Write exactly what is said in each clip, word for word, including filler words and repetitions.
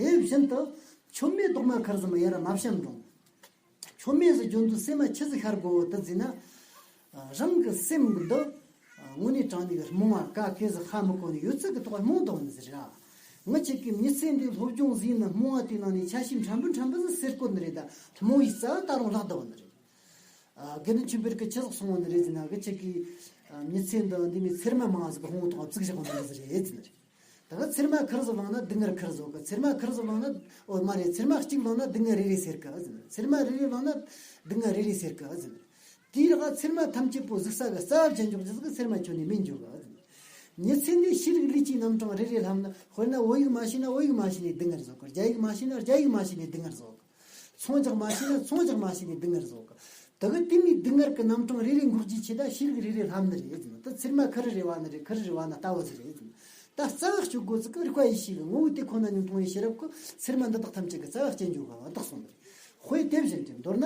དེ་བཞིན་དུ་མཆོད་མེ་རྡོག་མ་ཁར་ཟིག་མ་ཡར་མ་བཤམས་རུང་། མཆོད་མེ་ཟིག་བརྗོད་དུས་སེམས་མ་ཆི་ཟིག་ཤར་དགོས་དེ་ཟེར་ན། རང་གི་སེམས་འདི་དངོས་གནས་དྲང་གནས་ཀྱི་རྨོངས་པ་ཀ་ཀེ་ཟིག་ཧ་མི་གོ་ནས་ཡོད་ཚད་ཀྱི་ཐོག་རྨོངས་བསྡད་ནི་ཟིག་རེད། ང་ཅག་གི་མི་ཚེ་འདི་སློབ་སྦྱོང་ཟིག་ནི་རྨོངས་པ་དེའི་ནང་ནས་ཆ་ཤས་ཕྲན་བུ་ཕྲན་བུ་ཟིག་སེལ་དགོས་ནི་རེད། ད་རྨོངས་པའི་རྩ་བ་ད་རུང་ལྷག་བསྡད་ནི་རེད། ཨ། དགེ་འདུན་ཆོས་འཕེལ་གྱིས་ཆི་ཟིག་གསུངས་པ་ནི་རེད་ཟེར་ན། ང་ཅག་གི་ཨ་མི་ཚེ་འདི་འདི་མོའི་ཚེར་མ་མང་ཟིག་གི་ཕུང་པོ་ཐོག་བཙུགས་བཞག་པ་ནི་ཟིག་རེད་ཟེར་ནི་རེད། ད་ག་ཚེར་མ་ཁར་ཟིག་བླངས་ན་སྡུག་བསྔལ་ཁར་ཟིག་གི། ཚེར་མ་ཁར་ཟིག་བླངས་ན། ཨོ་མ་རེད། ཚེར་མ་གཅིག་བླངས་ན་སྡུག་བསྔལ་རེ་རེ་སེལ་གི་ཟེར་ནི་རེད། ཚེར་མ་རེ་རེ་བླངས་ན་སྡུག་བསྔལ་རེ་རེ་སེལ་གི་ཟེར་ནི་རེད། དེའི་རག་ཚེར་མ་ཐམས་ཅད་པོ་གཟུགས་ས་གི་རྩ་བ་ཅན་འཇོག་རྒྱུ་ཟིག་གི་ཚེར་མ་ཁྱོན་ནས་མེད་འགྱོ་གི་ཟེར་ནི་རེད། མི་ཚེ་འདི་ཤེས་རིག་ལུས་ཀྱི་རྣམ་གྲངས་རེ་རེ་ལྷབ་ན། དཔེར་ན་བོད་ཡིག་མ་ཤེས་ན་བོད་ཡིག་མ་ཤེས་ནས་སྡུག་བསྔལ་བཟོ་གི། རྒྱ་ཡིག་མ་ཤེས་ན་རྒྱ་ཡིག་མ་ཤེས་ནས་སྡུག་བསྔལ་བཟོ་གི། ཚོང་རྒྱག་མ་ཤེས་ན་ཚོང་རྒྱག་མ་ཤེས་ནས་སྡུག་བསྔལ་བཟོ་གི། དེ་གི་དེ་མོའི་སྡུག་བསྔལ་གྱི་རྣམ་གྲངས་རེ་རེ་འགོག་རྒྱུའི་ཆེད་ད་ཤེས་རིག་རེ་རེ་ལྷབ་ནི་རེད་ཟེར་ན། ད་ཚེར་མ་ཁ་རི་རེ་བ་ནི་རེད། ཁ་རི་རེ་བ་ན་ལྟ་བུ་ཟིག་རེད་ཟེར་ན། ད་རྩ་བ་གཅོད་དགོས་ཟིག་གི་རིག་པ་ཡེ་ཤེས་ཀྱི་ངོ་བོའི་དེ་ཁོ་ན་ཉིད་མཐོང་བའི་ཤེས་རབ་ཀྱིས་ཚེར་མ་འདི་དག་ཐམས་ཅད་ཀྱི་རྩ་བ་བཅད་འཇོག་གི་བ་དག་གསུངས་ནི་རེད། དཔེ་དེ་བཞིན་གྱི་མདོར་ན།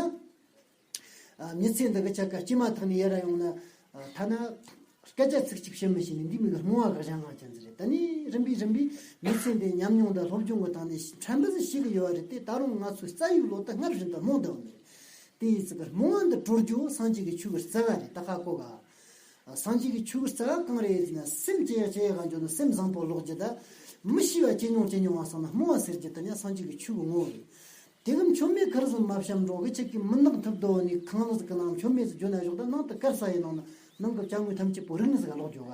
ཨ། མི་ཚེ་འདི་གི་ཆ་ག་སྐྱེས་མ་ཐག་ནས་ཡར་ར་ཡོང་ན། ཨ། ཐ་ན་སྐད་ཆ་ཚིག་གཅིག་བཤད་མི་ཤེས་ནས་འདི་མོ་གི་རྨོངས་པ་གི་གཞན་དབང་ཅན་ཟིག་རེད། ད་ནི་རིམ་པས་རིམ་པས་མི་ཚེ་འདི་ཉམས་མྱོང་དང་སློབ་སྦྱོང་གི་སྟེང་ནས་ཕྲན་བུ་ཟིག་ཤེས་གི་ཡོད་པ་རེད་དེ། ད་རུང་ང་ཚོའི་རྩ་བའི་བློ་དེ་སྔར་བཞིན་དུ་རྨོངས་བསྡད་ཡོད་ནི་རེད། དེ་ཡི་ཚིག་གི་རྨོངས་པ་འདི་གྲོལ་རྒྱུ་སངས་རྒྱས་ཀྱི་ཆོས་ཀྱི་རྩ་བ་རེད། ད་ཧ་གོ་ག། སངས་རྒྱས་ཀྱི་ཆོས་ཀྱི་རྩ་བ་གང་རེད་ཟེར་ན། སེམས་ཅི་ཡ་ཅི་ཡ་ག་འཇོག་ན་སེམས་བཟང་པོ་ཀློག་རྒྱུ་དང་། མི་ཤེས་པ་ཅི་མྱོང་ཅི་མྱོང་བ་སོང་ན་རྨོངས་པ་སེལ་རྒྱུ་དེ་ཡང་སངས་རྒྱས་ཀྱི་ཆོས་ཀྱི་ངོ་བོ་རེད། དེ་གི་མཆོད་མེ་ཁར་ཟིག་མ་བཤམས་རུང་། གི་ཅིག་གིས་མུན་ནག་ཐུབ་དོ་ནི་ཁང་བཟང་གི་ནང་མཆོད་མེ་ཟིག་བརྗོད་ན་ཞོག་ད་ནང་དུ་དཀར་ས་ཡི་ནང་ན་ནང་གི་བྱ་དངོས་ཐམས་ཅད་པོ་རིག་ནི་ཟིག་ག་ཀློག་རྒྱུ་ག།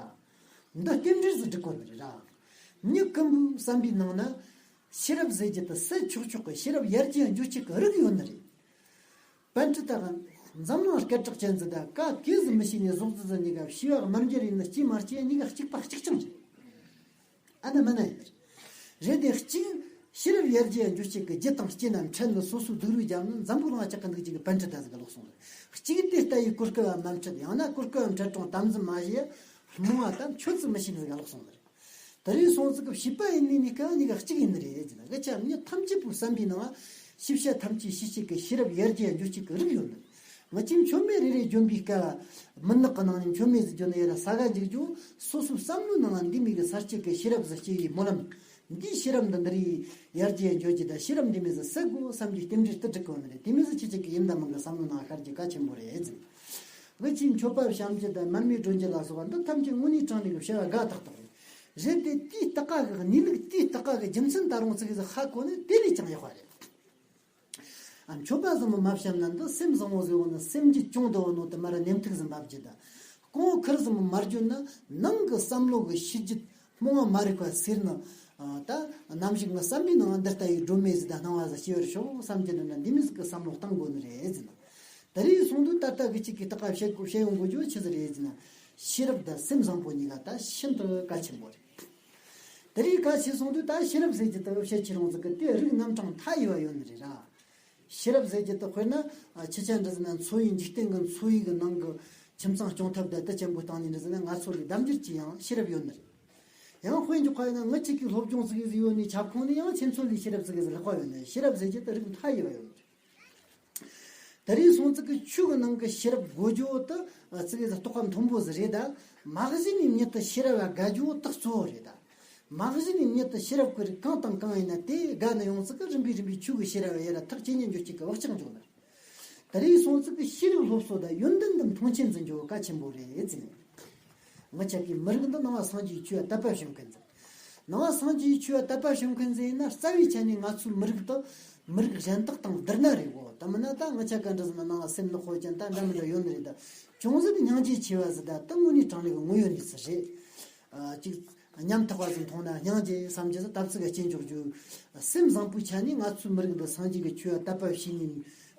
འདི་རྟེན་འབྲེལ་ཟིག་སྒྲིག་དགོས་ནི་རེད་ར། མྱི་ཀུན་པོའི་བསམ་པའི་ནང་ན་ཤེས་རབ་ཟེར་རྒྱུ་དེ་སད་ཆོག་ཆོག་གི་ཤེས་རབ་ཡར་རྒྱས་འགྱོ་བྱེད་ཀྱི་རིགས་ཡོད་ནི་རེད། པཎ་ཌི་ཏ་ག་འཛམ་གླིང་སྐད་གྲགས་ཅན་ཟིག་དང་ཀ་ཀེ་ཟིག་མི་ཤེས་ནས་ཟོག་རྫི་ཟིག་གཉིས་ཀ་བྱིས་པ་དམར་འགྱུར་ཡིན་ན་སྐྱེས་མ་སྐྱེས་གཉིས་ཀ་གཅིག་པ་གཅིག་རྐྱང་རེད། ཨ་ན་མ་ན་ཡིན་རེད། དེ་གཅིག་ཤེས་རབ་ཡར་རྒྱས་འགྱོ་བྱེད་ཀྱི་རྒྱུ་དང་རྐྱེན་རྣམས་འཕྲད་ནི་སོ་སོའི་སྡུག་རུས་བརྒྱབ་ནི་འཛམ་བུ་གླིང་ལ་ཆགས་ཀྱི་འདུག་ཅིག་གི་པཎ་ཌི་ཏ་ཟིག་ག་ལོག་སོང་རེད། གཅིག་དེ་ལྟ་ཡི་གོ་སྐབས་བ་མ་འཕྲད། ཡང་ན་གོ་སྐབས་བ་འཕྲད་རུང་དམ་འཛིན་མ་བྱས། རྨོངས་པ་དང་ཆོས་ཚིག་མི་ཤེས་ནི་ཟིག་ག་ལོག་སོང་རེད། དེ་རིང་སོང་ཙིག་གི་བྱིས་པ་ཡིན་ནི་གཉིས་ཀ་གཉིས་ཀ་གཅིག་ཡིན་ནི་རེད་ཟེར་ན། གི་ཆ་མྱི་ཐམས་ཅད་པོའི་བསམ་པའི་ནང་ཤེས་བྱ་ཐམས་ཅད་ཤེས་བྱེད་ཀྱི་ཤེས་རབ་ཡར་རྒྱས་འགྱོ་བྱེད་ཀྱི་རིགས་ཡོད་ནི། ང་ཅིག་མཆོད་མེ་རེ་རེ་བརྗོད་པའི་སྐབས། མུན་ནག་གི་ནང་ནས་མཆོད་མེ་ཟིག་བརྗོད་ན་ཡར་ས་ག་འཇིག་རྒྱུ། སོ་སོའི་བསམ་བློའི་ནང་འདི་མོ་གི་གསར་བཅོས་ཀྱི་ཤེས་རབ་ཟིག་སྐྱེ་བའི་སྨོན་ལམ། འདིའི་ཤེས་རབ་འདི་འདི་རེ་ཡར་རྒྱས་འགྱོ་རྒྱུ་དང་། ཤེས་རབ་འདི་མོ་ཟིག་སད་དགོས་བསམ་རྒྱུའི་རྟེན་འབྲེལ་དེ་སྒྲིག་གི་ཡོད་ནི་རེད། དེ་མོ་ཟིག་ཁྱེད་ཅག་གི་ཡིན་དང་མིན་གི་བསམ་བློའི་ནང་ཤར་རྒྱུ་གལ་ཆེན་པོ་རེད་ཟེར། གི་ཅིག་མཆོད་པ་བཤམས་རྒྱུ་དང་མར་མེ་སྒྲོན་རྒྱུ་ལ་སོགས་པ་འདི་ཐམས་ཅད་དངོས་གནས་དྲང་གནས་ཀྱི་བྱ་བ་དགའ་ཏག་ཏག་རེད། རེད་དེ་དེའི་ལྟ་ག་གི་གནས་ལུགས། དེའི་ལྟ་ག་གི་རྒྱུ་མཚན་ད་རུང་ཙིག་གེ་ཟིག་ཧ་གོ་ནི་དེ་ལས་ཀྱང་ཡག་པ་རེད། ཨ། མཆོད་པ་བཟང་པོ་མ་བཤམས་ན་འདི་སེམས་བཟང་བོ་ཟིག་ཡོང་ན་སེམས་རྒྱུད་སྐྱོང་དུ་འོང་ནོ་དེ་མར་ནེམ་ཐིག་ཟིག་འབབ་རྒྱུ་དང་། གོང་ཁར་ཟིག་མར་བརྗོད་ན་ནང་གི་བསམ་བློ་གི་ཤེས་རྒྱུད་རྨོངས་པ་མ་རིག་པ་སེལ་ནི། ཨ། ད་ནམ་ཞིག་ངའི་བསམ་པའི་ནང་འདི་ལྟ་བུའི་སྒྲོན་མེ་ཟིག་དང་སྣང་བ་ཟིག་སྐྱེ་བར་ཤོག་བསམ་རྒྱུ་འདི་ན་འདི་མོ་ཟིག་གི་བསམ་བློ་གཏང་དགོས་ནི་རེད་ཟེར་ན། དེ་རིང་སོང་དུས་ད་ལྟ་གི་ཅིག་གི་ལྟ་ག་བཤད་དགོས་བཤད་ཡོང་དགོས་རྒྱུ་ཆི་ཟིག་རེད་ཟེར་ན། ཤེས་རབ་དང་སེམས་བཟང་པོ་གཉིས་ཀ་ད་ཤིན་ཏུ་གལ་ཆེན་པོ་རེད། དེ་རིང་གལ་ཆེ་སོང་དུས་ད་ཤེས་རབ་ཟེར་རྒྱུ་དེ་བཤད་ཁྱེར་ཡོང་ཟིག་གི་དེ་རིགས་རྣམ་གྲངས་མཐའ་ཡས་པ་ཡོད་ནི་རེད་ར། ཤེས་རབ་ཟེར་རྒྱུ་དེ་དཔེར་ན་ཨ་ཁྱེད་ཅག་འདྲ་ཟེར་ན་འཚོ་བའི་འཇིག་རྟེན་གྱི་འཚོ་བའི་གི་ནང་གི་ཁྱིམ་ཚང་སྐྱོང་ཐབས་དང་དེ་ཅན་པོ་སྟེང་ནས་འདྲ་ཟེར་ན་ང་ཚོ་ལས་ལྡབ་འགྱུར་གྱིས་ཡང་ཤེས་རབ་ཡོད་ནི་རེད། ཡང་དཔེ་འཇོག་པ་ཡིན་ན་ངི་ཅག་གི་སློབ་སྦྱོང་ཟིག་ཟིག་ཡོད་ནི་ཁྱབ་ཁོངས་ནི་ཡང་ཁྱེད་ཚོ་ལས་ཤེས་རབ་ཟིག་ཟིག་ལྷག་པ་ཡོད་ནི་རེད། ཤེས་རབ་ཟེར་རྒྱུ་དེ་རིགས་མཐའ་ཡས་པ་ཡོད་ནི་རེད། དེ་རིང་སོང་ཙིག་གི་ཆོས་ཀྱི་ནང་གི་ཤེས་རབ་དགོས་རྒྱུ་དེ་ཙིག་གེ་ཟིག་རྟོགས་པ་མཐོན་པོ་ཟིག་རེད་ད། མ་གཞི་ནས་མྱི་དེ་ཤེས་རབ་ལ་དགའ་རྒྱུ་དེ་གཙོ་བོ་རེད་ད། མ་གཞི་ནས་མྱི་དེ་ཤེས་རབ་ཀྱི་རིགས་གང་དང་གང་ཡིན་ན་དེ་དགའ་ནི་ཡོང་ཙིག་གི་རིམ་པས་རིམ་པས་ཆོས་ཀྱི་ཤེས་རབ་ཡར་ཐག་ཇེ་ཉེ་འགྱོ་བྱེད་ཀྱི་བག་ཆགས་འཇོག་ནི་རེད། དེ་རིང་སོང་ཙིག་གི་ཤེས་རིག་སློབ་གསོ་དང་ཡོན་ཏན་དེ་མཐོང་ཆེན་ཟིག་འགྱོ་གལ་ཆེན་པོ་རེད་ཟེར་ནས། ང་ཅག་གི་མི་རིགས་འདི་ནང་པ་སངས་རྒྱས་ཆོས་ལ་དད་པ་བྱེད་མཁན་ཟིག་ནང་པ་སངས་རྒྱས་ཆོས་ལ་དད་པ་བྱེད་མཁན་ཟིག་ཡིན་ན་རྩ་བའི་ཆ་ནས་ང་ཚོའི་མི་རིགས་དེ་མི་རིགས་གཞན་དག་དང་བསྡུར་ན་རེད་གོ། ད་མིན་ན་ད་ང་ཅག་ག་འདྲ་ཟེར་ན་ནང་པ་སེམས་ནག་པོ་ཅན་ད་འདྲ་མི་འདྲ་ཡོད་ནི་རེད་ད། ཅུང་ཟད་སྙིང་རྗེ་ཆེ་བ་ཟིག་ད་དེ་དངོས་གནས་དྲང་གནས་ཀྱི་དངོས་ཡོད་གནས་ཚུལ་རེད། ཨ་ཅིག་ཉམ་ཐག་པ་ཟིག་མཐོང་ན་སྙིང་རྗེ་བསམ་རྒྱུ་ཟིག་ད་ཙིག་གེ་སྐྱེ་འཇོག་རྒྱུ། སེམས་བཟང་པོའི་ཆ་ནས་ང་ཚོའི་མི་རིགས་འདི་སངས་རྒྱས་ཀྱི་ཆོས་ལ་དད་པ་བྱེད་ནི་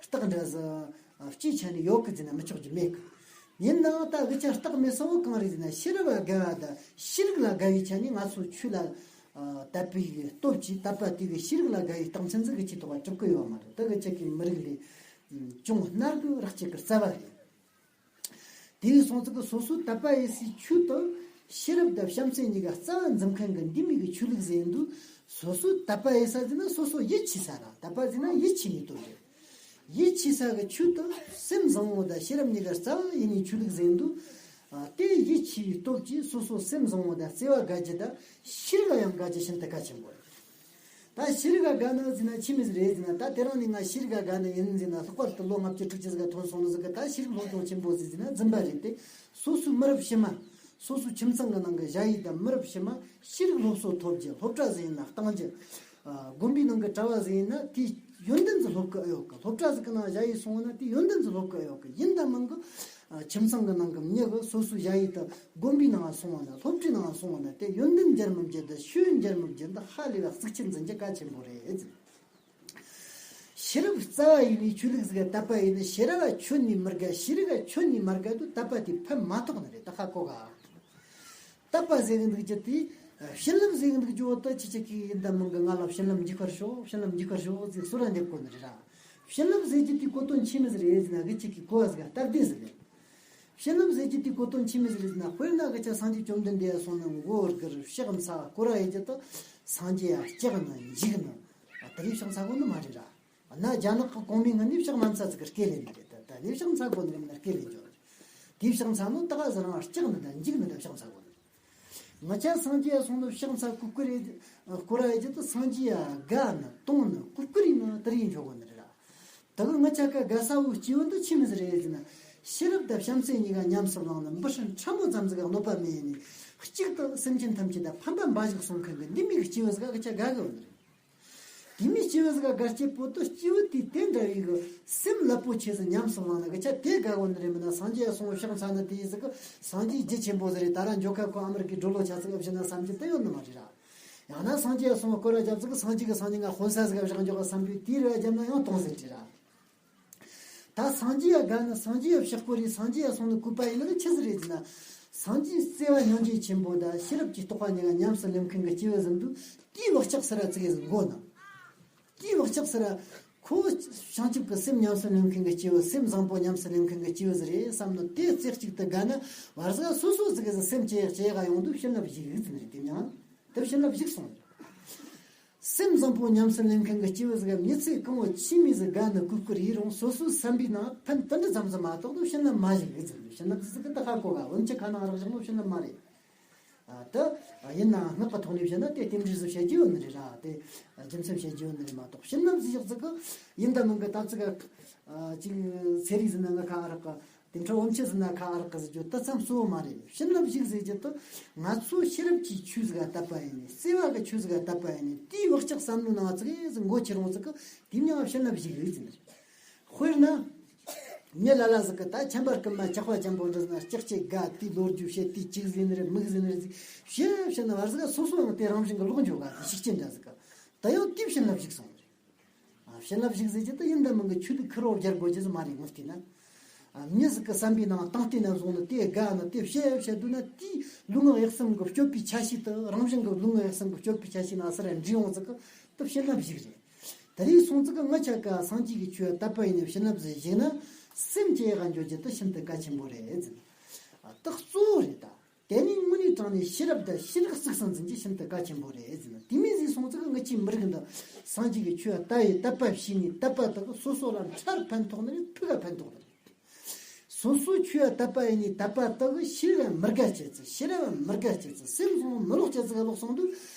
རྟགས་འདྲ་ཟིག་སྤྱིའི་ཆ་ནས་ཡོད་གི་ཟེར་ན་མི་ཆོག་རྒྱུ་མེད་གི། ཡིན་ནའང་ད་འུ་ཅག་རྟགས་མེད་ས་བོ་གང་རེད་ཟེར་ན་ཤེས་རབ་ལ་དགའ་བ་དང་ཤེས་རིག་ལ་དགའ་བའི་ཆ་ནས་ང་ཚོ་ཆོས་ལ་ཨ་དད་པའི་སྟོབས་ཀྱིས་དད་པ་དེ་གི་ཤེས་རིག་ལ་དགའ་བའི་རྟགས་མཚན་ཟིག་གི་ཆེད་དུ་བ་གྲུབ་ཀྱི་ཡོད་མ་རེད། ད་འུ་ཅག་གི་མི་རིགས་འདི་ཅུང་སྣ་དགུ་རགས་གཅིག་གི་རྩ་བ་རེད། དེ་ཡིན་སོང་ཙིག་གི་སོ་སོའི་དད་པ་ཡེ་སའི་ཆོས་དང་ཤེས་རབ་དང་བྱམས་བརྩེ་གཉིས་ཀ་རྩ་བ་འཛིན་མཁན་གྱི་འདི་མོ་གི་ཆོས་ལུགས་ཟིག་ཡིན་དུས། སོ་སོའི་དད་པ་ཡེ་ས་ཟེར་ན་སོ་སོ་ཡིད་ཆེས་ས་ར། དད་པ་ཟེར་ན་ཡིད་ཆེས་ནི་དོན་རེད། ཡིད་ཆེས་ས་གི་ཆོས་དང་སེམས་བཟང་བོ་དང་ཤེས་རབ་གཉིས་ཀ་རྩ་བ་ཡིན་ནི་ཆོས་ལུགས་ཟིག་ཡིན་དུས། ཨ་དེ་ཡིད་ཆེས་པའི་སྟོབས་ཀྱིས་སོ་སོ་སེམས་བཟང་བོ་དང་བརྩེ་བ་དགའ་རྒྱུ་དང་ཤེས་རིག་ལ་ཡང་དགའ་རྒྱུ་ཤིན་ཏུ་གལ་ཆེན་པོ་རེད། ད་ཤེས་རིག་ག་དགའ་ནི་ཟེར་ན་ཆི་མོ་ཟིག་རེད་ཟེར་ན། ད་དེ་རིང་ནས་ང་ཤེས་རིག་ག་དགའ་ནི་ཡིན་ཟེར་ན། ལྷག་པར་དུ་ལོ་ལྔ་བཅུ་དྲུག་ཅུ་ཟིག་ག་ཐོན་སོང་ནི་ཟིག་གི་ད་ཤེས་རིག་སློབ་སྦྱོང་ཆེན་པོ་ཟིག་ཟེར་ན་རྫུན་པ་རེད་དེ། སོ་སོའི་མི་རབས་ཕྱི་མ། སོ་སོའི་ཁྱིམ་ཚང་གི་ནང་གི་ཞ་ཡི་དང་མི་རབས་ཕྱི་མ་ཤེས་རིག་སློབ་གསོ་ཐོབ་རྒྱུ། སློབ་གྲྭ་ཟིག་ཡིན་ན་གཏོང་རྒྱུ། ཨ། དགོན་པའི་ནང་གི་གྲྭ་བ་ཟིག་ཡིན་ན་དེའི་ཡོན་ཏན་ཟིག་སློབ་གི་ཨེ་ཡོད་གི། སློབ་གྲྭ་ཟིག་གི་ནང་ཞ་ཡི་སོང་བ་ན་དེའི་ཡོན་ཏན་ཟིག་སློབ་གི་ཨེ་ཡོད་གི། ཡིན་ད་མིན་གི། ཨ། ཁྱིམ་ཚང་གི་ནང་གི་མྱི་གི་སོ་སོའི་ཞ་ཡི་དང་དགོན་པའི་ནང་སོང་བ་ན། སློབ་གྲྭའི་ནང་སོང་བ་ན་དེ་ཡོན་ཏན་འགྱུར་མི་འགྱུར་དང་ཤེས་ཡོན་འགྱུར་མི་འགྱུར་དང་ཧ་ལས་པ་གཙིགས་ཆེན་འཛིན་རྒྱུ་གལ་ཆེན་པོ་རེད། ཤེས་རབ་རྩ་བ་ཡིན་ནི་ཆོས་ལུགས་ཟིག་དད་པ་ཡིན་ནི། ཤེས་རབ་ཆོས་ནི་མི་དགའ། ཤེས་རིག་ཆོས་ནི་མི་དགའ་དུས་དད་པ་དེ་ཕན་མ་ཐོགས་ནི་རེད། ད་ཧ་གོ་ག། དད་པ་ཟེར་གི་འདུག་རྒྱུ་དེ། བྱིན་རླབས་ཟེར་གི་འདུག་རྒྱུ་བོ་ད་ཁྱེད་ཅག་གིས་ཡིན་ད་མིན་གི་ང་ལ་བྱིན་རླབས་འཇུག་པར་ཤོག་བྱིན་རླབས་འཇུག་པར་ཤོག་ཟེར་གསོལ་ར་འདེབས་དགོས་ནི་རེད་ར། བྱིན་རླབས་ཟེར་རྒྱུ་དེའི་གོ་དོན་ཆི་མོ་ཟིག་རེད་ཟེར་ན། གི་ཅིག་གིས་གོ་བ་ཟིག་སྟབས་བདེ་ཟིག་རེད། བྱིན་རླབས་ཟེར་རྒྱུ་དེའི་གོ་དོན་ཆི་མོ་ཟིག་རེད་ཟེར་ན། དཔེར་ན་གི་ཅག་སངས་རྒྱས་བཅོམ་ལྡན་འདས་སོང་ནི་མགོ་སྒུར་ཕྱག་འཚལ་སྐོར་ར་ཡེད་རྒྱུ་དེ། སངས་རྒྱས་ཡ་སྐྱག་ནི་འཇིག་ནི། ཨ། དེ་རིགས་ཕྱག་འཚལ་དགོས་ནི་མ་རེད་ར། ན་རྒྱ་ནག་གི་གོང་མའི་ངོས་ནས་ཕྱག་མ་འཚལ་ཟིག་གི་སྐད་ལེན་ནི་རེད། ད་ད་ནས་ཕྱག་འཚལ་དགོས་ནི་རེད་མིན་ན་སྐད་ལེན་རྒྱུ་རེད། དེའི་ཕྱག་འཚལ་ནོ་ད་ག་ཟེར་རང་སྐྱག་ནི་དང་འཇིག་ནི་དང་ཕྱག་འཚལ་དགོས་ནི་རེད། ང་ཅག་སངས་རྒྱས་སོང་ནི་ཕྱག་འཚལ་སྐུ་བཀུར་རེད། སྐོར་ར་ཡེད་རྒྱུ་དེ་སངས་རྒྱས་ཡ་དགའ་ནི་གཏོང་ནི་སྐུ་བཀུར་ཡིན་ནི་དེ་རིགས་ཡིན་ཆོག་གོ་ནི་རེད་ར། ད་གི་ང་ཅག་ག་དགའ་ས་བོའི་སྐྱེས་བུ་འདི་ཆི་མོ་ཟིག་རེད་ཟེར་ན། ཤེས་རབ་དང་བྱམས་བརྩེ་གཉིས་ཀ་ཉམས་སུ་བླངས་ནས་འབུ་སྲིན་ཕྲ་མོ་ཙམ་ཟིག་ག་གནོད་པ་མེད་ནས། གཅིག་ཏུ་སེམས་ཅན་ཐམས་ཅད་དང་ཕན་པ་འབའ་ཞིག་གསུང་མཁན་གི་འདི་མོ་གི་སྐྱེས་བུ་ཟིག་ག་ང་ཅག་དགའ་གི་ཡོད་ནི་རེད། དེ་མོ་སྐྱེས་བུ་ཟིག་ག་དགའ་སྐྱེས་པོ་དེ་སྐྱེས་བུ་དེ་དེ་འདྲ་བའི་གི་སེམས་རླབས་པོ་ཆེ་ཟིག་ཉམས་སུ་བླངས་ན་ང་ཅག་དེ་དགའ་གོ་ནི་རེད། མིན་ན་སངས་རྒྱས་སོང་ཕྱག་འཚལ་ནི་དེ་ཟིག་གི་སངས་རྒྱས་རྒྱུ་ཆེན་པོ་ཟིག་རེད། ད་ར་འཇོ་ཁ་ཁོ་ཨ་མི་རི་ཀའི་སྒྲོལ་ལོ་ཆ་ཟིག་ཨེ་བྱིན་ན་བསམ་རྒྱུ་དེ་ཡོད་ནི་མ་རེད་ར། ཡང་ན་སངས་རྒྱས་སོང་སྐོར་ར་རྒྱབ་ཟིག་གི་སངས་རྒྱས་གི་སང་ཉིན་ང་དཔོན་ས་ཟིག་ག་བཞག་འཇོག་ག་བསམ་རྒྱུ་དེའི་རེ་བ་བརྒྱབ་ན་ཡང་གཏོང་ཟེར་རྒྱུ་ར། ད་སངས་རྒྱས་ཡ་དགའ་ནི་སངས་རྒྱས་ཡ་ཕྱག་སྐོར་རེད། སངས་རྒྱས་ཡ་སོང་ནི་གུས་པ་ཡིན་ནི་ཆི་ཟིག་རེད་ཟེར་ན། སངས་རྒྱས་བརྩེ་བ་སྙིང་རྗེ་ཆེན་པོ་དང་ཤེས་རབ་ཀྱི་རྟོགས་པ་གཉིས་ཀ་ཉམས་སུ་ལེན་མཁན་གྱི་སྐྱེས་བུ་ཟིག་འདུག་དེའི་བག་ཆགས་སི་ར་ཙིག་གེ་ཟིག་མགོ་ན། དེའི་བག་ཆགས་སི་ར་ཁོ་བྱང་ཆུབ་ཀྱི་སེམས་ཉམས་སུ་ལེན་མཁན་གྱི་སྐྱེས་བུ། སེམས་བཟང་པོ་ཉམས་སུ་ལེན་མཁན་གྱི་སྐྱེས་བུ་ཟིག་རེད་བསམ་ནི་དེ་རྩེ་གཅིག་ཏུ་དགའ་ན། བར་ཟིག་སོ་སོ་ཟིག་གི་སེམས་ཅི་ཡག་ཅི་ཡག་ག་ཡོང་དུས་བྱིན་རླབས་ཞིག་ཡོད་ཟིན་རེད། དེ་མྱང་དེ་བྱིན་རླབས་ཞིག་སོང་རེད། སེམས་བཟང་པོ་ཉམས་སུ་ལེན་མཁན་གྱི་སྐྱེས་བུ་ཟིག་ག་མི་ཚེ་གང་བོ་ཆི་མོ་ཟིག་དགའ་ནི་གུས་བཀུར་ཡིན་རུང་སོ་སོའི་བསམ་པའི་ནང་ཕན་དེ་འདྲ་ཙམ་ཟིག་མ་གཏོགས་དུ་བྱིན་རླབས་མ་ཞིག་ཡོད་ཟིན་རེད། བྱིན་རླབས་ཟིག་གི་ད་ཧ་གོ་ག་འོན་ཀྱང་ཁ་ནང་རག་བཞག་ནོ་བྱིན་རླབས་མ་རེད། ཨ། ད་ཡིན་ནའང་སྔགས་ཀྱི་ཐོག་ནས་བཤད་ན་དེ་རྟེན་འབྲེལ་ཟིག་བཤད་རྒྱུ་ཡོད་ནི་རེད་ར། དེ་རྒྱུ་མཚན་བཤད་རྒྱུ་ཡོད་ནི་རེད་མ་གཏོགས། བྱིན་རླབས་ཟིག་ཡག་ཟིག་གི་ཡིན་ད་མིན་གི་ད་ཙི་ག་ཅིག་ཚེ་རིག་ཟིན་ན་ང་ཁ་ཨ་རག་གི། དེ་འཕྲོ་བམ་ཆེ་ཟིན་ན་ཁ་ཨ་རག་གི་ཟེར་རྒྱུ་ད་ཙམ་གཙོ་བོ་མ་རེད། བྱིན་རླབས་ཞིག་ཟེར་རྒྱུ་དེ་ང་ཚོ་ཤེས་རབ་ཀྱི་ཆོས་ཟིག་ག་དད་པ་ཡིན་ནི། བརྩེ་བ་གི་ཆོས་ཟིག་ག་དད་པ་ཡིན་ནི། དེའི་བག་ཆགས་བསམ་བློའི་ནང་ཙི་གེ་ཟིག་མགོ་ཁྱེར་རུང་ཙི་གི་དེ་མྱང་བྱིན་རླབས་ཞིག་ཡོད་ཟིན་རེད། དཔེར་ན། མྱི་ལ་ལ་ཟིག་གི་ད་ཆམ་པ་སྐུད་མ་ཇག་པ་ཅན་པོ་འདྲ་ཟིག་ན་ལྕགས་ཀྱི་སྒ་དེའི་ལོ་རྒྱུས་བཤད། དེའི་ཅིག་ཟིན་རེད་མིག་ཟིན་རེད་ཟིག་བཤད་བཤད་ན་བར་ཟིག་སོ་སོ་ཡང་དེ་རང་བཞིན་གི་ལོག་འགྱོ་ག་དེ་ཤུགས་རྐྱེན་འདྲ་ཟིག་ག་ད་ཡང་དེའི་བྱིན་རླབས་ཞིག་སོང་རེད། ཨ། བྱིན་རླབས་ཞིག་ཟེར་རྒྱུ་དེ་ཡིན་ད་མིན་གི་ཆོས་ལུགས་ཁེར་རོ་སྦྱར་དགོས་རྒྱུ་ཟིག་མ་རེད། ངོ་བལྟས་ན། ཨ། མྱི་ཟིག་གི་བསམ་པའི་ནང་དང་བལྟས་ན་བཟུང་ནི་དེ་དགའ་ནི་དེ་བཤད་བཤད་དུས་ན་དེའི་ལུས་ངག་ཡིད་གསུམ་གི་སྤྱོད་པའི་ཆ་ཤས་དེ་རང་བཞིན་གི་ལུས་ངག་ཡིད་གསུམ་གི་སྤྱོད་པའི་ཆ་ཤས་ནང་སར་འདྲིས་ཡོང་ཟིག་གི་དེ་བྱིན་རླབས་ཞིག་རེད། དེ་རིང་སོང་ཙི་གི་ང་ཆ་ག་སངས་རྒྱས་ཀྱི་ཆོས་དད་པ་ཡིན་ནས་བྱིན་རླབས་ཟིག་ཞིག་ན་སེམས་ཅི་ཡག་ག་འགྱོ་རྒྱུ་དེ་ཤིན་ཏུ་གལ་ཆེན་པོ་རེད་ཟེར། ཨ། དེ་གཙོ་བོ་རེད་ད། དེ་ནས་དངོས་གནས་དྲང་གནས་ཤེས་རབ་དང་ཤེས་རིག་གཙིགས་སུ་འཛིན་རྒྱུ་ཤིན་ཏུ་གལ་ཆེན་པོ་རེད་ཟེར་ན། དེ་མོ་ཟིག་སོང་ཙི་གི་ངི་ཆོའི་མི་རིགས་འདི་སངས་རྒྱས་ཀྱི་ཆོས་ལྟ་ཡི་དད་པ་བྱས་ནས་དད་པ་དག་སོ་སོ་ལ་མཐར་ཕན་ཐོགས་ནི་རེད། ཕུགས་ལ་ཕན་ཐོགས་ནི་རེད། སོ་སོའི་ཆོས་ལ་དད་པ་ཡིན་ནས་དད་པ་དག་ཤེས་རབ་མི་དགའ་བྱེད་ཚུལ། ཤེས་རབ་མི་དགའ་བྱེད་ཚུལ། སེམས་བཟང་མི་ལོག་བྱེད་ཚུལ་ལོག་སོང་དུས་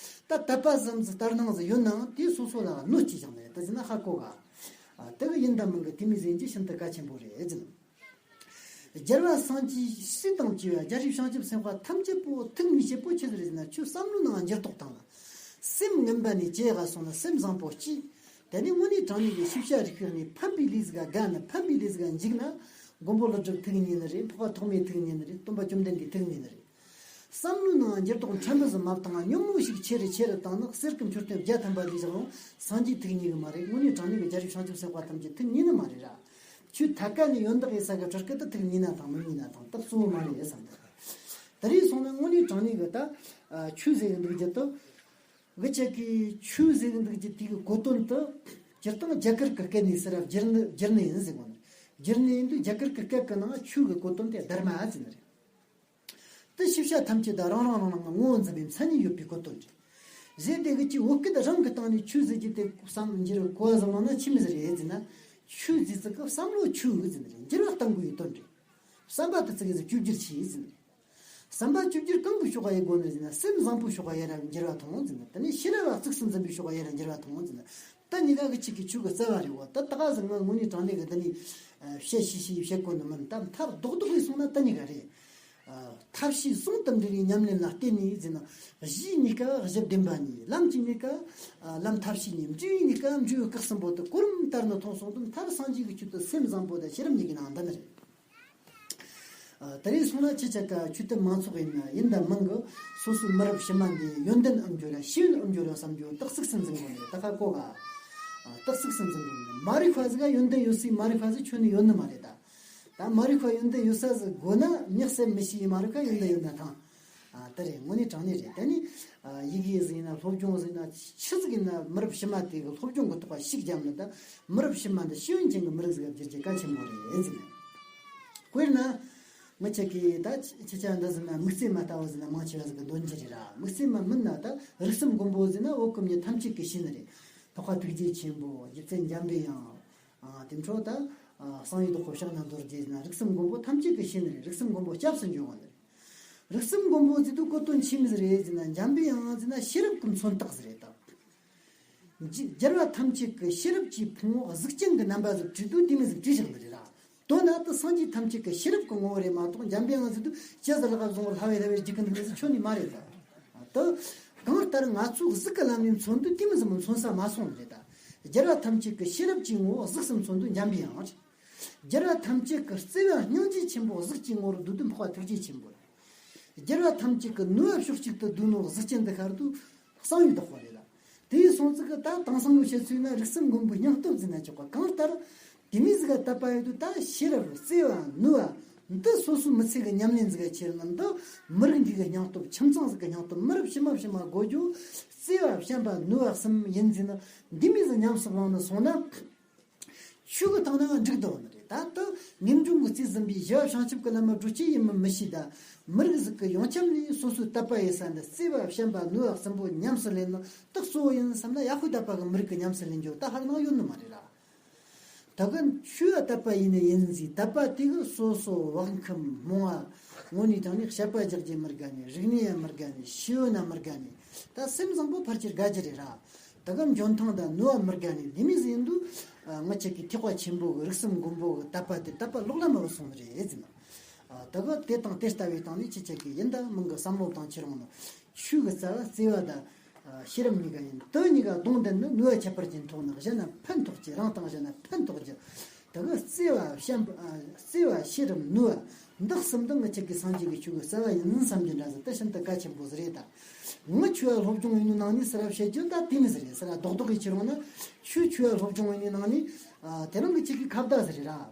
ད་དད་པ་ཙམ་ཟིག་ལྟར་སྣང་ཟིག་ཡོད་ནའང་དེ་སོ་སོ་ལ་གནོད་སྐྱེལ་བཞག་ནི་རེད། ད་ཟེར་ན་ཧ་གོ་ག་ཨ། དེ་གི་ཡིན་ད་མིན་གི་དེ་མོ་ཟིག་ཡིན་རྒྱུ་ཤིན་ཏུ་གལ་ཆེན་པོ་རེད་ཟེར། རྒྱལ་བ་སངས་རྒྱས་སྲས་དང་བཅས་པ་རྒྱལ་སྲས་བྱང་ཆུབ་སེམས་དཔའ་ཐམས་ཅད་པོ་ཐུགས་མཉེས་བྱེད་པོ་ཆི་ཟིག་རེད་ཟེར་ན། ཆོས་བསམ་བློའི་ནང་འགྱུར་ལྡོག་བཏང་ལ། སེམས་ངན་པ་ནས་ཇེ་ཡག་སོང་ན་སེམས་བཟང་པོ་སྐྱེས། དེ་ནས་དངོས་གནས་དྲང་གནས་ཀྱི་ཤེས་བྱ་རིག་པའི་ནས་ཕན་པའི་ལས་ཟིག་ག་དགའ་ན། ཕན་པའི་ལས་ཟིག་ག་འཇིགས་ན། མགོན་པོ་ཀླུ་སྒྲུབ་ཐུགས་མཉེས་ནི་རེད། འཕགས་པ་ཐོགས་མེད་ཐུགས་མཉེས་ནི་རེད། སྟོན་པ་བཅོམ་ལྡན་འདས་ཐུགས་མཉེས་ནི་རེད། བསམ་བློའི་ནང་འགྱུར་ལྡོག་ཕྲན་བུ་ཟིག་མ་བཏང་ང་ཉོན་མོངས་ཤུགས་ཆེ་རུ་ཆེ་རུ་བཏང་ན་གསེར་གྱི་མཆོད་རྟེན་བརྒྱ་ཐམ་པ་ལས་བཞག་རུང་སངས་རྒྱས་ཐུགས་མཉེས་གི་མ་རེད། དངོས་གནས་དྲང་གནས་ཀྱི་རྒྱལ་སྲས་བྱང་ཆུབ་སེམས་དཔའ་ཐམས་ཅད་ཐུགས་མཉེས་ནི་མ་རེད་ར། ཆོས་ཐད་ཀ་ནས་ཡོན་བདག་ཡེ་ས་གི་སྤྲུལ་སྐུ་དེ་ཐུགས་མཉེས་ན་ཐང་མི་མཉེས་ན་ཐང་དེ་གཙོ་བོ་མ་རེད་བསམ་འདུག་དེ་རིང་སོང་ན་དངོས་གནས་དྲང་གནས་གི་ད་ཆོས་ཟེར་གི་འདུག་རྒྱུ་དེ། གི་ཅག་གིས་ཆོས་ཟེར་གི་འདུག་རྒྱུ་དེ་གི་གོ་དོན་དེ་སྤྱིར་བཏང་རྒྱ་གར་གི་སྐད་ནས་ཟེར་ར་བསྒྱུར་ནི་བསྒྱུར་ནི་ཡིན་ཟེར་གོ་ནི། བསྒྱུར་ནི་ཡིན་དུས་རྒྱ་གར་གི་སྐད་གི་ནང་ཆོས་གི་གོ་དོན་དེ་དྷརྨ་ཟེར་ནི་རེད། དེ་ཤེས་བྱ་ཐམས་ཅད་དང་རང་རང་རང་རང་ལ་ངོ་བོ་འཛིན་པའི་མཚན་ཉིད་ཡོད་པའི་གོ་དོན་རེད། ཟེར་དེ་གི་ཅིག་བོད་སྐད་རང་གི་སྟེང་ནས་ཆོས་ཟེར་རྒྱུ་དེ་བསམ་འགྱུར་གོ་བ་བཟང་བ་ན་ཆི་མོ་ཟིག་རེད་ཟེར་ན། ཆོས་ཟེར་ཚིག་གི་བསམ་བློ་ཆོས་ཟེར་ནི་རེད། འགྱུར་བ་གཏང་དགོས་ཡོད་དོན་རེད། བསམ་པ་དེ་ཚིག་གི་ཟེར་བཅོས་བསྒྱུར་བྱས་ཟེར་ནི། བསམ་པ་བཅོས་བསྒྱུར་གང་གི་ཕྱོགས་ལ་ཡེ་དགོས་ནི་ཟེར་ན། སེམས་བཟང་པོའི་ཕྱོགས་ལ་ཡེ་ར་འགྱུར་བ་ཐོང་ཟེར་ན། དེ་ནས་ཤེས་རབ་ལ་གཙིགས་སུ་འཛིན་པའི་ཕྱོགས་ལ་ཡེ་ར་འགྱུར་བ་ཐོང་ཟེར་ན། ད་གཉིས་ཀ་གི་ཆིག་གི་ཆོས་གི་རྩ་བ་རེད་བ། ད་ད་ག་ཟེར་ང་དངོས་གནས་དྲང་གནས་གི་འདི་ནི་བཤད་ཤེས་ཤེས་བཤད་དགོས་ནི་མིན། ད་མཐར་རྡོག་རྡོག་གིས་སོང་ན་ད་གཉིས་ཀ་རེད། ཐབས་ཤེས་ཟུང་དུ་འབྲེལ་བའི་ཉམས་ལེན་ལ་བརྟེན་ནས་ཟེར་ན། གཞིའི་གཉིས་ཀ་གཞི་བདེན་པ་གཉིས། ལམ་གྱི་གཉིས་ཀ་ལམ་ཐབས་ཤེས་གཉིས། འབྲས་བུའི་གཉིས་ཀ་འབྲས་བུ་སྐབས་གསུམ་པོ་དེ་གོ་རིམ་ལྟར་ནི་མཐོང་སོང་དུས། མཐར་སངས་རྒྱས་ཀྱི་ཆོས་དེ་སེམས་བཟང་པོ་དང་ཤེས་རབ་གཉིས་ཀྱི་ནང་འདུ་ནི་རེད། ཨ། དེ་རིང་སོང་ན་ཁྱེད་ཅག་ག་ཆོས་དད་མང་ཚོགས་ཡིན་ན་ཡིན་དང་མིན་གི་སོ་སོའི་མི་རབས་ཕྱི་མ་འདི་ཡོན་ཏན་ཨེ་འབྱོར་ར་ཤེས་ཡོན་ཨེ་འབྱོར་ར་བསམ་རྒྱུ་ཏག་ཙིག་སེམས་འཛིན་དགོས་ནས། ད་ཁ་གོ་ག་ཨ། ཏག་ཙིག་སེམས་འཛིན་དགོས་ནས། མ་རིག་པ་ཟིག་ག་ཡོན་ཏན་ཡོད་སའི་མ་རིག་པ་ཟིག་ཁྱོན་ནས་ཡོད་ནི་མ་རེད་ད། ད་མ་རིག་པ་ཡོན་ཏན་ཡོད་ས་ཟིག་དགོས་ན། མྱི་སེམས་མི་ཤེས་མ་རིག་པ་ཡོན་ཏན་ཡོད་ན་ཐང་། ཨ། དེ་རེད། དངོས་གནས་དྲང་གནས་རེད། དེ་ནི་ཨ། ཡི་གེ་ཟིག་ཡིན་ན། སློབ་སྦྱོང་ཟིག་ཡིན་ན། ཆི་ཟིག་ཡིན་ན། མི་རབས་ཕྱི་མ་དེ་གི་སློབ་སྦྱོང་གི་ཐོག་ལ་ཤུགས་བརྒྱབ་ན། ད་མི་རབས་ཕྱི་མ་འདི་ཤེས་ཡོན་ཅན་གྱི་མི་རིགས་ཟིག་ག་བསྒྱུར་རྒྱུ་གལ་ཆེན་པོ་རེད་ཟེར་ནས། དཔེར་ན། ང་ཅག་གིས་ད་ཁྱེད་ཅག་འདི་ཟེར་ན་དམིགས་བརྩེ་མ་ལྟ་བུ་ཟེར་ན་མང་ཆེ་བ་ཟིག་གི་འདོན་རྒྱུ་རེད་ར། དམིགས་བརྩེ་མ་མིན་ན་ད་རིགས་གསུམ་མགོན་པོ་ཟེར་ན་འོག་གི་མྱི་ཐམས་ཅད་ཀྱིས་ཤེས་ནི་རེད། འཕགས་པ་ཐུགས་རྗེ་ཆེན་པོ། རྗེ་བཙུན་འཇམ་པའི་དབྱངས། ཨ། དེ་འཕྲོ་ད་ཨ། གསང་བའི་བདག་པོ་ཕྱག་ན་རྡོ་རྗེ་ཟེར་ན་རིགས་གསུམ་མགོན་པོ་ཐམས་ཅད་ཀྱིས་ཤེས་ནི་རེད། རིགས་གསུམ་མགོན་པོ་སྐྱབས་སུ་འགྲོ་བ་ནི་རེད། རིགས་གསུམ་མགོན་པོ་ཟེར་དུས་གོ་དོན་ཆི་མོ་ཟིག་རེད་ཟེར་ན། འཇམ་པའི་དབྱངས་ཟེར་ན་ཤེས་རབ་ཀྱི་མཚོན་རྟགས་ཟིག་རེད་ད། རྒྱལ་བ་ཐམས་ཅད་ཀྱི་ཤེས་རབ་ཀྱི་ཕུང་པོ་གཟུགས་ཅན་གྱི་རྣམ་པ་ཟིག་བྲིས་དུས་དེ་མོ་ཟིག་བྲིས་བཞག་ནི་རེད་ར། དོན་ན་དེ་སངས་རྒྱས་ཐམས་ཅད་ཀྱི་ཤེས་རབ་ཀྱི་ངོ་བོ་རེད་མ་གཏོགས། འཇམ་པའི་དབྱངས་ཟེར་དུས་ཇི་ཟིག་ལག་ག་བཟུང་བར་ལྷ་བའི་ལྷ་བའི་རྒྱུད་ཀྱི་འདུག་ཟེར་ཁྱོན་ནས་མ་རེད་ད། དེ་གང་ལྟར་ང་ཚོའི་གཟུགས་ཀྱི་ལམ་ནས་མཚོན་དུས་དེ་མོ་ཟིག་མོ་མཚོན་ས་མ་སོང་ནི་རེད་ད། རྒྱལ་བ་ཐམས་ཅད་ཀྱི་ཤེས་རབ་ཀྱི་ངོ་བོ་གཟུགས་སུ་མཚོན་དུས་འཇམ་པའི་དབྱངས་རེད། རྒྱལ་བ་ཐམས་ཅད་ཀྱི་བརྩེ་བ་སྙིང་རྗེ་ཆེན་པོ་གཟུགས་ཀྱི་ངོ་བོར་བསྡུས་དུས་འཕགས་པ་ཐུགས་རྗེ་ཆེན་པོ་རེད། རྒྱལ་བ་ཐམས་ཅད་ཀྱི་ནུས་པ་ཕྱོགས་གཅིག་ཏུ་བསྡུས་ནོ་གཟུགས་ཅན་དེ་ཤར་དུས་གསང་བའི་བདག་པོ་རེད་ལ། དེ་ཡིན་སོང་ཙི་གི་ད་དེང་སང་གི་བཤད་ཚུལ་ན་རིགས་གསུམ་མགོན་པོའི་སྙིང་སྟོབས་ཟེར་ན་ཆོག་ག་གང་ལྟར་དེ་མོ་ཟིག་ག་དད་པ་ཡོད་དུས་ད་ཤེས་རབ་བརྩེ་བ་ནུས་པ་འདི་སོ་སོའི་མི་ཚེ་གི་ཉམས་ལེན་ཟིག་ག་ཁྱེར་ན། འདི་མི་རིགས་འདི་གི་སྙིང་སྟོབས། ཁྱིམ་ཚང་ཟིག་གི་སྙིང་སྟོབས། མི་རབས་ཕྱི་མ་ཕྱི་མ་དགོས་རྒྱུ་བརྩེ་བ་བྱམས་པ་ནུས་པ་གསུམ་ཡིན་ཟེར་ན། འདི་མོ་ཟིག་ཉམས་སུ་བླངས་ནས་སོང་ན། ཆོས་ཀྱི་ཐོག་ནའང་འགྲིག་འདུག་ནི་རེད། ད་ལྟ་ངེས་འབྱུང་གི་རྩིས་ཟིན་པའི་ཞི་བ་བྱང་ཆུབ་ཀྱི་ལམ་ལ་བགྲོད་རྒྱུ་ཡིན་མིན་མི་ཤེས། ད་མི་རིགས་ཟིག་གི་ཡོངས་ཁྱབ་ནས་སོ་སོའི་དད་པ་ཡིན་ས་འདི་བརྩེ་བ་བྱམས་པ་ནུས་པ་གསུམ་པོ་ཉམས་སུ་ལེན་ནོ་དེ་གཙོ་བོ་ཡིན་བསམ་ན། ཡ་ཧུ་དད་པ་གི་མི་རིགས་ཀྱིས་ཉམས་སུ་ལེན་རྒྱུ་ད་ཧར་ནང་ཡོད་ནི་མ་རེད་ར། ད་གིན་ཆོས་ལ་དད་པ་ཡིན་ནི་ཡིན་ཟིག་དད་པ་དེ་གིས་སོ་སོ་བག་འཁུམས་རྨོངས་པ། དངོས་གནས་དྲང་གནས་དཔྱད་པ་རྒྱག་རྒྱུ་མི་དགའ་ནི། རིག་གནས་ཡང་མི་དགའ་ནི། ཤེས་ཡོན་ཡང་མི་དགའ་ནི། ད་སེམས་བཟང་པོ་ཕལ་ཆེར་དགའ་རྒྱུ་རེད་ར། ད་གམ་འཇོན་ཐང་དང་ནུས་པ་མི་དགའ་ནས་འདི་མོ་ཟིག་ཡིན་དུས། ཨ། ང་ཅག་གི་ཐེག་པ་ཆེན་པོ་གི་རིགས་གསུམ་མགོན་པོ་གི་དད་པ་དེ་དད་པ་ལོག་ལམ་མ་བུད་སོང་ནི་རེད་ཟེར་ན། ཨ། ད་གི་དེ་དང་དེ་ལྟ་བུའི་སྟེང་ནས་ཁྱེད་ཅག་གིས་ཡིན་དང་མིན་གི་བསམ་བློ་བཏང་ཁྱེར་འོང་ན། ཆོས་གི་རྩ་བ་བརྩེ་བ་དང་། ཨ། ཤེས་རབ་གཉིས་ཀ་ཡིན། དེ་གཉིས་ཀ་སྡོང་དེ་ནི་ནུས་པ་ཁྱད་པར་ཅན་ཐོག་ནས་བཞག་ན་ཕན་ཐོགས་རྒྱུ། རང་དང་བཞག་ན་ཕན་ཐོགས་རྒྱུ། ད་གི་བརྩེ་བ་བྱམས་པ། ཨ། བརྩེ་བ་ཤེས་རབ་ནུས་པ། འདི་གསུམ་འདི་ང་ཅག་གི་སངས་རྒྱས་ཀྱི་ཆོས་ཀྱི་རྩ་བ་ཡིན་བསམ་རྒྱུ་འདྲ་ཟིག་དེ་ཤིན་ཏུ་གལ་ཆེན་པོ་ཟིག་རེད་ད། ངའི་ཆོས་ལ་སློབ་སྦྱོང་ཡིན་ནོ་ནང་ནས་ཟེར་ར་བཤད་རྒྱུ་ད་དེ་མོ་ཟིག་རེད་ཟེར་ར་རྡོག་རྡོག་གིས་ཁྱེར་འོང་ན། ཆོས་ཆོས་ལ་སློབ་སྦྱོང་ཡིན་ནོ་ནང་ནས། ཨ། དེ་རིང་གི་ཁྱེད་ཀྱི་ཁ་བརྡ་ཟིག་རེད་ར།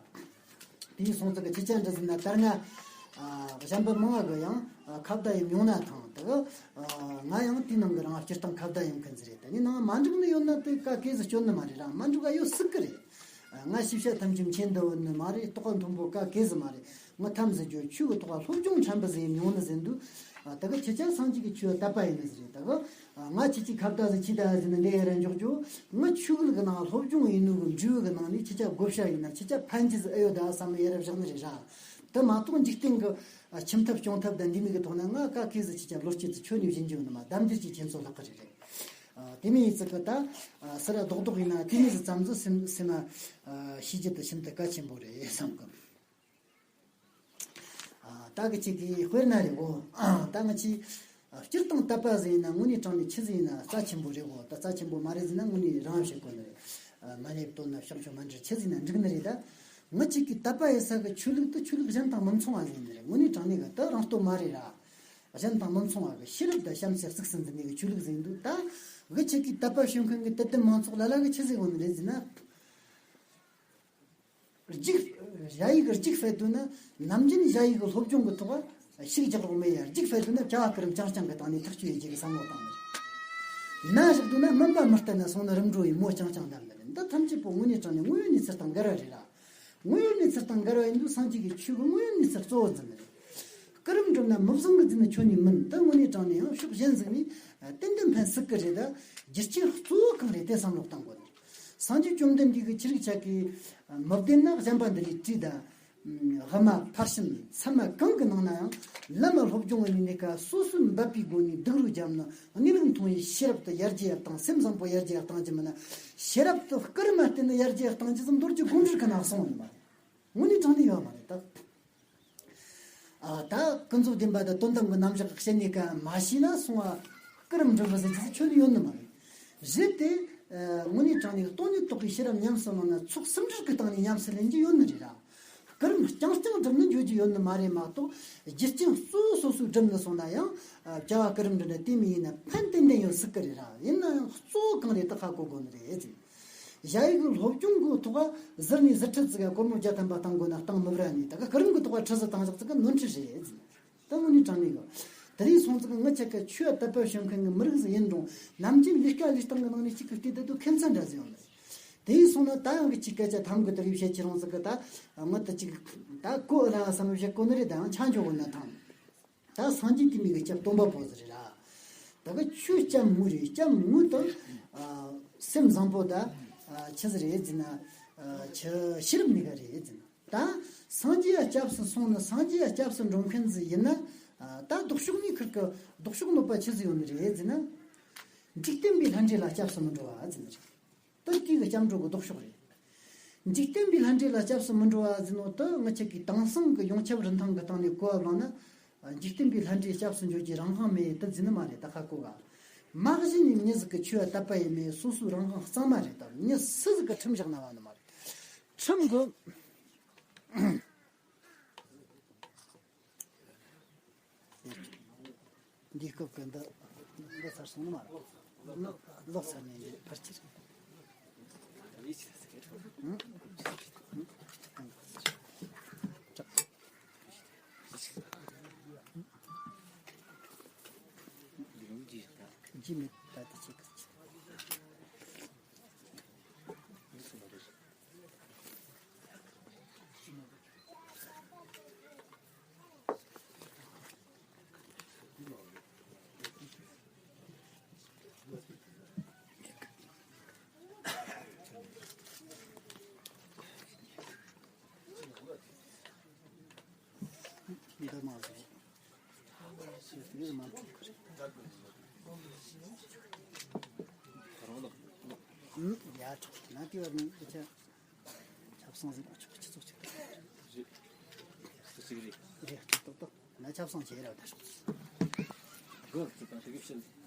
དེ་ཡིན་སོང་ཙི་གི་ཁྱེད་ཅག་འདྲ་ཟིག་ན་ད་ང་། ཨ། གཞན་པ་མང་བ་གི་ཡང་། ཨ། ཁ་བརྡ་ཡིན་མྱོང་ན་ཐང་། ད་གི། ཨ། ང་ཡང་དེའི་ནང་གི་རང་སྤྱིར་བཏང་ཁ་བརྡ་ཡིན་མཁན་ཟིག་རེད། ད་ནི་ནང་མ་འགྲིག་ནི་ཡོད་ན་དེ་ག་གེ་ཟིག་སྐྱོན་ནི་མ་རེད་ར། མ་འགྲིག་ག་ཡོད་སྲིད་གི་རེད། ང་ཤེས་བྱ་ཐམས་ཅད་མཁྱེན་འདི་བོ་ནི་མ་རེད། རྟོགས་པ་མཐོན་པོ་ག་གེ་ཟིག་མ་རེད། ང་ཐམས་ཟིག་རྒྱུ་ཆོས་ཀྱི་ཐོག་ལ་སློབ་སྦྱོང་ཕྲན་བུ་ཟིག་མྱོང་ནི་ཟིན་དུས། ཨ། ད་གི་ཁྱེད་ཅག་སངས་རྒྱས་ཀྱི་ཆོས་དད་པ་ཡིན་ནི་ཟིག་རེད། ད་གི། ཨ། ང་ཁྱེད་ཀྱི་ཁ་བརྡ་ཟིག་ཁྱེད་ད་ཟིན་ནི་འདི་ཡ་ར་འཇོག་རྒྱུ། ང་ཆོས་ལུགས་ཀྱི་ནང་སློབ་སྦྱོང་ཡིན་ནོ་གི་འབྲས་བུ་གི་ནང་ནས་ཁྱེད་ཅག་བགོ་བཤའ་ཡིན་ན། ཁྱེད་ཅག་ཕན་རྒྱུ་ཟིག་ཨེ་ཡོད་ད་བསམ་ཡ་ར་བཞག་ནི་རེད་ར། དེ་མ་གཏོགས་འཇིག་རྟེན་གི། ཨ། ཁྱིམ་ཐབ་སྐྱོང་ཐབ་དང་འདི་མོ་གི་ཐོག་ན་ང་ག་གེ་ཟིག་ཁྱེད་ཅག་བློ་སྐྱེད་ཟིག་ཁྱོན་ནས་སྦྱིན་རྒྱུ་ཡོད་ནི་མ། དམ་འདིར་གྱི་ཁྱེད་ཚོ་ལྷག་གི་རེད་རེད། ཨ། དེ་མོ་ཡིན་ཙི་གི་ད། ཨ། ཟེར་ར་རྡོག་རྡོག་ཡིན་ན་དེ་མོ་ཟིག་ཙམ་ཟིག་སེམས་སེམས་མ། ཨ། ཤེས་རྒྱུ་དེ་ཤིན་ཏུ་གལ་ཆེན་པོ་རེད་བསམ་གི། ཨ། ད་གི་ཅིག་གི་དཔེར་ན་རེད་གོ། ཨ། ད་ང་ཅི། ཨ། སྤྱིར་བཏང་དད་པ་ཟིག་ཡིན་ན་དངོས་གནས་དྲང་གནས་ཆི་ཟིག་ཡིན་ན་རྩ་ཆེན་པོ་རེད་གོ། ད་རྩ་ཆེན་པོ་མ་རེད་ཟེར་ན་དངོས་གནས་རང་བཤད་དགོས་ནི་རེད། ཨ། མ་ལེབ་བཏོན་ན་ཕྱག་མཆོད་མ་འབྲེལ་ཆི་ཟིག་ཡིན་ན་འགྲིག་ནི་རེད་ད། ང་ཅིག་གི་དད་པ་ཡིན་ས་གི་ཆོས་ལུགས་དེ་ཆོས་ལུགས་གཞན་དང་མི་མཚུངས་པ་ཟིག་ཡིན་ནི་རེད། དངོས་གནས་དྲང་གནས་གི་དེ་རང་སྟོབས་མ་རེད་ར། གཞན་དང་མི་མཚུངས་པ་གི་ཤེས་རབ་དང་བྱམས་བརྩེ་གཙིགས་སུ་འཛིན་ནི་གི་ཆོས་ལུགས་ཟིག་ཡིན་དུས། ད་གི་ཅིག་གི་དད་པ་བྱེད་མཁན་གི་དད་ལྡན་མང་ཚོགས་ལ་ལ་གི་ཆི་ཟིག་ཡོང་ནི་རེད་ཟེར་ན། རྒྱུགས། ཞ་ཡི་གི་རྒྱུགས་སྤེལ་དུས་ན་ནམ་རྒྱུན་ཞ་ཡི་གི་སློབ་སྦྱོང་གི་ཐོག་ཤུགས་རྒྱག་རོགས་མེད་ཡ། རྒྱུགས་སྤེལ་དུས་ན་བྱ་བ་སྐུ་རིམ་རྐྱང་རྐྱང་གི་སྟེང་ནས་ཐག་གཅོད་ཡེ་རྒྱུ་གི་བསམ་བློ་བཏང་ནི་རེད། ན་བཞག་དུས་ན་སྨན་པ་མི་བསྟེན་ན་སོང་ན་རིམ་གྲོ་ཡི་མོ་རྐྱང་རྐྱང་བསྡད་ནི་རེད། འདི་ཐམས་ཅད་པོ་དངོས་གནས་དྲང་གནས་དངོས་ཡོད་གནས་ཚུལ་དང་འགལ་བ་རེད་ར། དངོས་ཡོད་གནས་ཚུལ་དང་འགལ་བ་ཡིན་དུས་སངས་རྒྱས་ཀྱི་ཆོས་ཀྱི་དངོས་ཡོད་གནས་ཚུལ་གཙོ་བོ་འཛིན་ནི་རེད། སྐུ་རིམ་སྒྲུབ་ན་མི་བཟང་གི་འཛིན་ནི་ཁྱོན་ནས་མིན། དེ་དངོས་གནས་དྲང་གནས་ཡང་ཕྱོགས་གཞན་ཟིག་ནས་ཏན་ཏན་ཕན་སྲིད་ཀི་རེད། ད་རྒྱུ་རྐྱེན་གཙོ་བོ་གང་རེད་དེ་བསམ་བློ་བཏང་དགོས་ནི། སངས་རྒྱས་བཅོམ་ལྡན་འདས་ཀྱིས་ཆོས་ལུགས་ཆ་གི་མི་བདེན་ན་གཞན་པ་འདི་ལས་དྲིས་དང་། དབུ་མ་ཕར་ཕྱིན་ཚད་མ་གང་གི་ནང་ན་ཡང་བླ་མ་སློབ་སྦྱོང་བའི་གནས་སྐབས་སོ་སོའི་འབད་པའི་སྒོ་ནས་སྡུག་རུས་བརྒྱབ་ན་གནས་ལུགས་མཐོང་བའི་ཤེས་རབ་དེ་ཡར་རྒྱས་ཡར་བཏང་། སེམས་བཟང་པོ་ཡར་རྒྱས་ཡར་བཏང་རྒྱུ་མིན་ན། ཤེས་རབ་དེ་སྐུ་རིམ་མ་བསྟེན་ན་ཡར་རྒྱས་ཡར་བཏང་རྒྱུ་ཙམ་མདོ་རྒྱུད་དགོངས་འགྲེལ་གི་ནང་གསུངས་ཡོད་མ་རེད། དངོས་གནས་དྲང་གནས་ཡོད་མ་རེད་ད། ཨ། ད་ཀུན་རྫོབ་བདེན་པ་དང་དོན་དམ་གྱི་རྣམ་གཞག་གི་བཤད་ནས་ཀ་མ་ཤེས་ན་སོང་བ་སྐུ་རིམ་འགྲུབ་པ་ཟེར་རྒྱུ་ཆོས་ནི་ཡོད་ནི་མ་རེད། རེད་དེ། ཨ། དངོས་གནས་དྲང་གནས་སྟོང་ཉིད་རྟོགས་པའི་ཤེས་རབ་ཉམས་སུ་བླངས་ན་ཚོགས་སུམ་སྒྲིལ་གྱི་སྟེང་ནས་ཉམས་སུ་ལེན་རྒྱུ་ཡོད་ནི་རེད་ར། སྐུ་རིམ་རྐྱང་རྐྱང་བསྒྲུབས་ནས་འགྱོ་རྒྱུ་ཡོད་ནི་མ་རེད་མ་གཏོགས། རྒྱུ་རྐྱེན་གཙོ་བོ་སོ་སོས་བསྒྲུབས་ནས་སོང་ན་ཡང་། ཨ། བྱ་བ་སྐུ་རིམ་འགྲུབ་ན་དེ་མི་ཡིན་ན་ཕན་ཏན་ཏན་ཡོད་སྲིད་ཀྱི་རེད་ར། ཡིན་ན་ཡང་གཙོ་བོ་གང་རེད་དེ་ཧ་གོ་དགོས་ནི་རེད་ཟེར། ཞ་ཡི་གི་སློབ་སྦྱོང་གི་ཐོག་ཟུར་ནས་ཟུར་ཁྲིད་ཙི་ག་སྒོར་མོ་བརྒྱ་ཐམ་པ་བཏང་དགོས་ན་བཏང་མི་བར་ནས། ད་ག་སྐུ་རིམ་གི་ཐོག་ཁྲིད་ཟིག་བཏང་བཞག་ཙི་ག་ནོར་འཁྲུལ་རེད་ཟེར། ད་དངོས་གནས་དྲང་གནས་གི། དེ་རིང་སོང་ཙི་ག་ངི་ཆ་ག་ཆོས་དད་པ་བྱེད་མཁན་གི་མི་རིགས་ཟིག་ཡིན་རུང་ནམ་རྒྱུན་ལས་ཀ་ལས་སྟངས་གི་ནང་ནས་གཅིག་གི་བལྟས་ད་དུ་ཁྱད་མཚར་འདྲ་ཟིག་ཡོང་ནི་རེད། དེ་ཡིན་སོང་ན་ད་ཡང་གི་ཅིག་སྐད་ཆ་ཐམ་གི་དེ་རིང་བཤད་ཁྱེད་རང་ཙི་ག་ད་ངི་ད་ཅིག་ད་གོ་ཨ་ལ་བསམ་བཤད་གོ་ནི་རེད། ད་ཡང་ཆ་འཇོག་གོ་ན་ཐང་། ད་སངས་རྒྱས་བསྟན་པའི་གི་སྐྱབས་སྟོན་པ་པོ་ཟིག་རེད་ལ། ད་གི་ཆོས་སྐྱབས་དངོས་རེད། སྐྱབས་དངོས་དང་། ཨ། སེམས་བཟང་པོ་ད། ཨ། ཆི་ཟིག་རེད་ཟེར་ན། ཨ། ཆི་ཤེས་རབ་གཉིས་ཀ་རེད་ཟེར་ན། ད་སངས་རྒྱས་ཡ་སྐྱབས་སུ་སོང་ན་སངས་རྒྱས་ཡ་སྐྱབས་སུ་འགྲོ་མཁན་ཟིག་ཡིན་ན། ཨ། ད་ལྡོག་ཕྱོགས་གཉིས་ཁུར་གི་ལྡོག་ཕྱོགས་གནོད་པ་ཆི་ཟིག་ཡོད་ནི་རེད་ཟེར་ན། འཇིག་རྟེན་པའི་ལྷ་འདྲེ་ལ་སྐྱབས་སུ་མི་འགྲོ་བ་ཟེར་ནི་རེད། དེ་དེ་གི་སྐྱབས་འགྲོ་གི་ལྡོག་ཕྱོགས་རེད། འཇིག་རྟེན་པའི་ལྷ་འདྲེ་ལ་སྐྱབས་སུ་མི་འགྲོ་བ་ཟེར་ནོ་དེ་ངི་ཆ་གི་དེང་སང་གི་ཡོངས་ཁྱབ་རིན་ཐང་གི་སྟེང་ནས་གོ་བ་བླངས་ན། འཇིག་རྟེན་པའི་ལྷ་འདྲེ་སྐྱབས་སུ་འགྲོ་རྒྱུའི་རང་དབང་མེད་དེ་ཟེར་ནི་མ་རེད། ད་ཧ་གོ་ག། མ་གཞི་ནས་མྱི་ཟིག་གི་ཆོས་དད་པ་ཡིན་མིན་སོ་སོའི་རང་དབང་གཙང་མ་རེད། ད་མྱི་སུ་ཟིག་གི་ཁྲིམས་བཞག་ན་བ་ནི་མ་རེད། ཁྲིམས་གི། འདི་སྐབས་ཀྱི་འདི་འདི་ཚར་སོང་ནི་མ་རེད། ལོག་ཚར་ནས་འདི་ཕར་ཕྱིར། ཇི་མེད་ད་དེ་ཆེ་གི། འདི་མ་བཟོ། ཞེས་འདི་མ་འཁྲུག་གི་རེད། ཡ་འཁྲུག་ན་དེ་བར་ནས་འདི་ཆ་ཆབ་གསང་ཟིག་མ་ཆོག་གི་སྤྱི་ཚོགས་ཅིག་རེད། རེད་ཏོག་ཏོག་ན་ཆབ་གསང་བྱེད་ར་ད་ཤོག་གོ་ཚིག་དང་ཤེས་ཀྱི་ཕྱིན།